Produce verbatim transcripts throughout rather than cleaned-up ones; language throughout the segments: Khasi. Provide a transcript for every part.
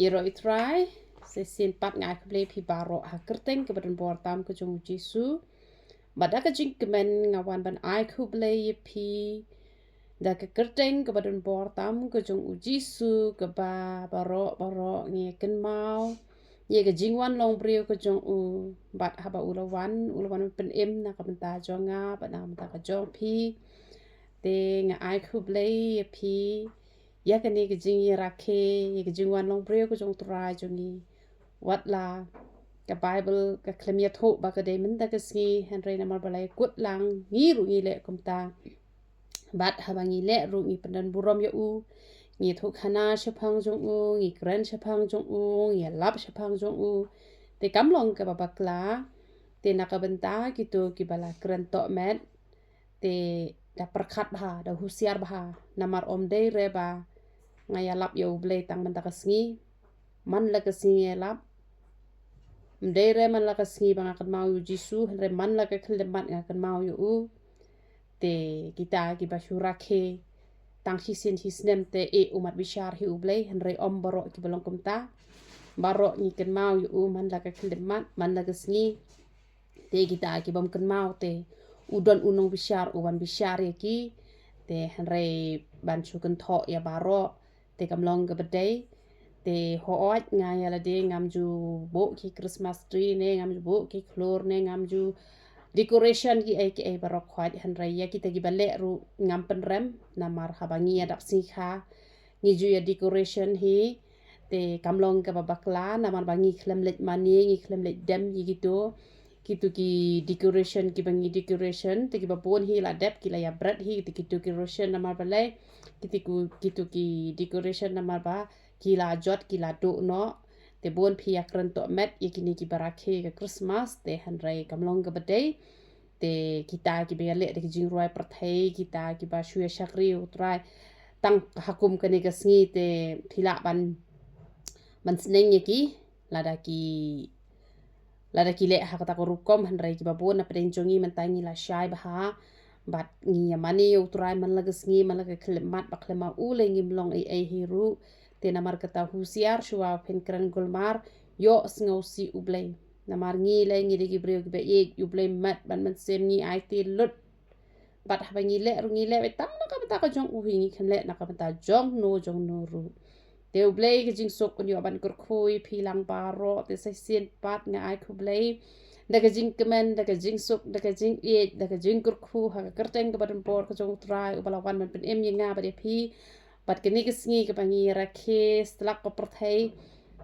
Ïaroh ïa u Trai, sa shisien pat nga ai khublei ïa phi baroh ha ka kyrteng kaba donbor tam ka jong u Jisu. Bad da ka jingkmen nga wan ban ai khublei ïa phi da ka kyrteng kaba donbor tam ka jong u Jisu, kaba baroh baroh ngi kynmaw ïa ka jingwan long briew ka jong u. Bad haba u la wan, u la wan ban pynim na ka bynta jong nga bad na ka bynta ka jong phi. Te nga ai khublei ïa phi ïa kane ka jingïarakhe, ïa ka jingwan long briew ka jong u Trai jong ngi. Wat la ka Baibl ka khlem ïathuh ba ka dei mynta ka sngi, hynrei namar ba la ïakut lang, ngi ruh ngi leh kumta. Bad haba ngi leh ruh ngi pyndonburom ïa u, ngi ïathuhkhana shaphang jong u, ngi kren shaphang jong u, ngi ïalap shaphang jong u. Te kam long kaba bakla, te na ka bynta kito kiba la kren tohmet, te da pyrkhat bha, da husiar bha, namar ym dei re ba nga ïalap ïa u Blei tang mynta ka sngi, man la ka sngi nga ïalap. Ym dei re man la ka sngi ba nga kynmaw ïa u Jisu, hynrei man la ka khyllipmat nga kynmaw ïa u. Te kita kiba shu rakhe tang shisien shisnem te, eh, u mat bishar hi u Blei, hynrei ym baroh kiba long kumta. Baroh ngi kynmaw ïa u man la ka khyllipmat, man la ka sngi. Te kita kibym kynmaw te u don u nongbishar u wan bishar ïa ki. Te hynrei ban shu kynthoh ïa baroh te kam long kaba dei. Te hooid nga ïa lade ngam ju buh ki Christmas tree ne ngam ju buh ki khlur ne ngam ju decoration kiei kiei baroh hooid, hynrei ïa kita kiba leh ruh ngam pynrem, namar haba ngi ïa dap sngi kha ngi ju ïa decoration hi. Te kam long kaba bakla namar ba ngi khlem leit mane, ngi khlem leit dem ïa kito, kito ki decoration kiba ngi decoration, te kiba bun hi la dep, ki la ïa bret hi te ki decoration namar balei, kito ki, kito ki decoration namar ba ki la jot, ki la duh noh. Te bun phi ïa kren tohmet ïa kine kiba rakhe ka Christmas, te hynrei kam long kaba dei. Te kita kiba ïaleh da ki jingrwai pyrthei, kita kiba shu ïa shakri ïa u Trai tang ha kum kane ka sngi, te phi lah ban, ban sneng ïa ki, lada ki, lada ki leh ha kata ka rukom, hynrei kiba bun na pdeng jong ngi mynta ngi la shai bha. Bad ngi ïa mane ïa u Trai man la ka sngi, man la ka khyllipmat, ba khlem ma u lei ngim long ei ei hi ruh. Te namar kata husiar shuwa phin kren kulmar, ïohsngew sih u Blei. Namar ngi lei ngi dei ki briew kiba ïeit, u Blei mat ban mynsiem, ngi aiti lut. Bad haba ngi leh ruh ngi leh beit tang na ka bynta ka jong u hi, ngi khlem leh na ka bynta jong no jong no ruh. Te u Blei ka jingsuk un ïoh ban kyrkhu ïa phi lang baroh, te sa shisien pat nga ai khublei da ka jingkmen, da ka jingsuk, da ka jingïeit, da ka jingkyrkhu ha ka kyrteng kaba donbor ka jong u Trai uba la wan ban pynim ïa nga bad ïa phi. Bad kane ka sngi kaba ngi rakhe satlak ka pyrthei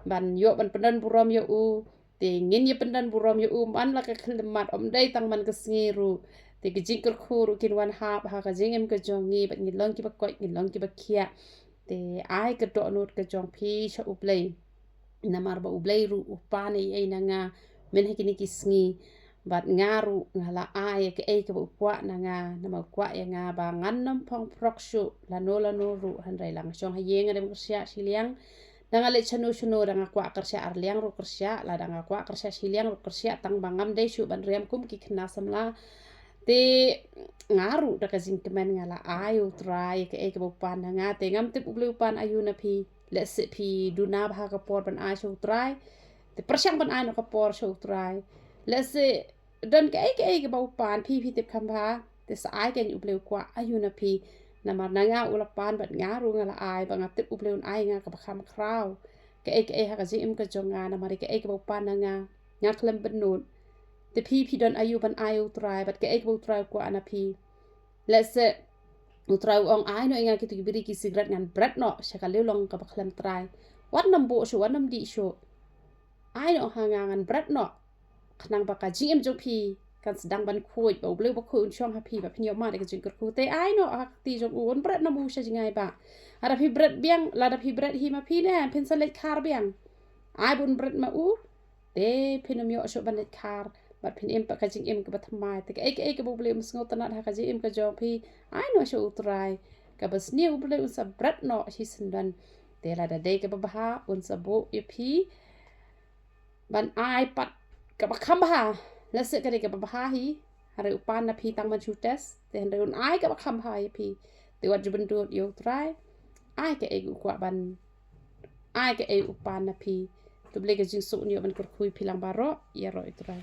ban ïoh ban pyndonburom ïa u. Te ngin ïa pyndonburom ïa u man la ka khyllipmat, ym dei tang man ka sngi ruh. Te ka jingkyrkhu ruh kin wan hap ha ka jingim ka jong ngi, bad ngin long kiba koit, ngin long kiba khiah. Te ai ka dohnud ka jong phi sha u Blei. Namar ba u Blei ruh u pan ei ei na nga myn ha kine ki sngi. Bad nga ruh nga la ai ïa kaei kaba u kwah na nga, namar u kwah ïa nga ba ngan nym phong phrok shuh lano lano ruh, hynrei la nga shong ha ïing nga dem kyrsiah shiliang. Da nga leit shano shano, da nga kwah kyrsiah ar liang ruh kyrsiah, lada nga kwah kyrsiah shiliang ruh kyrsiah, tang ba ngam dei shuh ban riam kum ki khynnah samla. Te nga ruh da ka jingkmen nga la ai u Trai kaei kaba u pan na nga, te ngam tip u Blei u pan aïu na phi. Lehse phi duna bha ka por ban ai sha u Trai, te pyrshang ban ai noh ka por sha u Trai. Lehse don kaei kaei kaba u pan, phi phi tip kham bha, te sa ai keiñ u Blei u kwah aïu na phi. Namar na nga u la pan bad nga ruh nga la ai, ba nga tip u Blei un ai nga kaba kham khraw. Kaei kaei ha ka jingim ka jong nga, namar kaei kaba u pan na nga, nga khlem bynnud. Te phi phi don aïu ban ai u Trai, bad kaei kaba u Trai u kwah na phi. Lehse u Trai u ong ai noh ïa nga kito ki biri ki sigret ngan bret noh sha ka liang long kaba khlem trai. Wat nym buh shuh, wat nym dih shuh. Ai noh ha nga ngan bret noh. Khnang ba ka jingim jong phi kan sdang ban khuid, ba u Blei uba khuid un shong ha phi, ba phin ïoh mad ïa ka jingkyrkhu. Te ai noh ha ka kti jong u, un bret noh ma u sha jngai ba. Lada phi bret biang, lada phi bret hi ma phi ne, phin sa leit khar biang. Ai ba un bret ma u, te phin ym ïoh shuh ban leit khar, bad phin im pat ka jingim kaba thymmai. Te kaei kaei kaba u Blei um sngewtynnat ha ka jingim ka jong phi, ai noh sha u Trai. Kaba sniew u Blei un sa bret noh shisyndon. Te lada dei kaba bha un sa buh ïa phi ban ai pat kaba kham bha. Lehse ka dei kaba bha hi, hynrei u pan na phi tang ban shu test, te hynrei un ai kaba kham bha ïa phi. Te wat ju byndot ïa u Trai. Ai kaei u kwah ban ai kaei u pan na phi. To U Blei ka jingsuk un ïoh ban kyrkhu ïa phi lang baroh. Ïaroh ïa U Trai.